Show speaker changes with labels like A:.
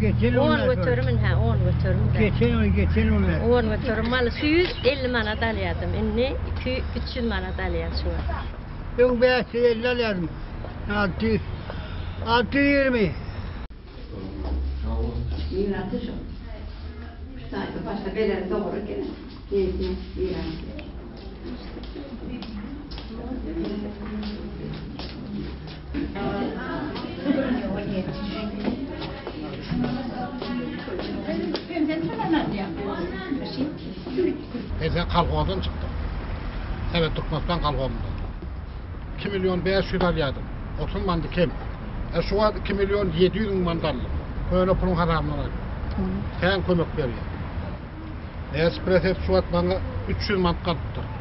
A: Geçen
B: 10 göterim ine, 10 göterim.
A: Geçen ýyl, geçen ýyl.
B: 10 göterim maly şu 150 manat alýardym. Indi 2 300 manat alýan şu wagt.
A: Öň 550 alýardym. 600 620.
C: Mirasy şu. Sanki başta belen doğru gene. Neyse, mirası.
D: Sen kolhozdan çykdym. Evet, Türkmenistan kolhozundan. 2 milyon 500 alýardym. 30 mandy kem. E şu wagt 2 milyon 700 müň mand aldym. Köne puluň hasabyndan aldım. Sen kömek berýär. Nespresso şu wagt bana 300 mand galypdyr.